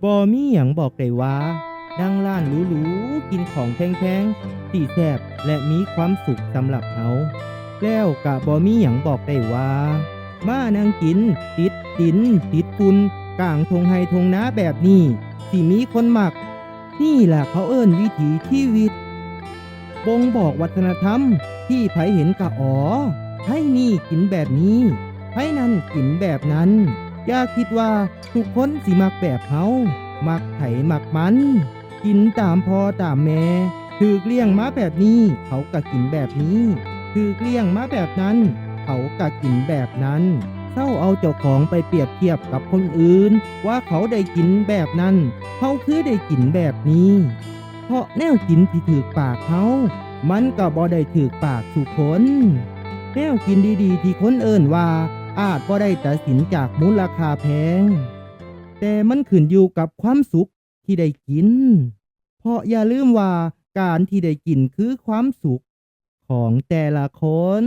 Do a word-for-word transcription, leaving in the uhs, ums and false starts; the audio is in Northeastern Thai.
บ่มีหยังบอกได้ว่านั่งร้านหรูๆ กินของแพงๆ สิแซ่บและมีความสุขสำหรับเฮา แล้วกะบ่มีหยังบอกได้ว่า มานั่งกินติดดินติดฝุ่นกลางทงไฮ่ทงนาแบบนี้ สิมีคนมัก นี่ล่ะเขาเอิ้นวิถีชีวิต บ่งบอกวัฒนธรรมที่ไผเห็นกะอ๋อ ไทนี่กินแบบนี้ ไทนั่นกินแบบนั้น อย่าคิดว่าทุกคนสิมักแบบเฮา มักไผมักมัน กินตามพ่อตามแม่ ถูกเลี้ยงมาแบบนี้ เขากะกินแบบนี้ ถูกเลี้ยงมาแบบนั้น เขากะกินแบบนั้น เซาเอาเจ้าของไปเปรียบเทียบกับคนอื่น ว่าเขาได้กินแบบนั้น เฮาคือได้กินแบบนี้ เพราะแนวกินที่ถูกปากเฮา มันกะบ่ได้ถูกปากทุกคน แนวกินดีๆ ที่คนเอิ้นว่า อาจบ่ได้ตัดสินจากมูลค่าแพง แต่มันขึ้นอยู่กับความสุขที่ได้กิน เพราะอย่าลืมว่าการที่ได้กินคือความสุขของแต่ละคน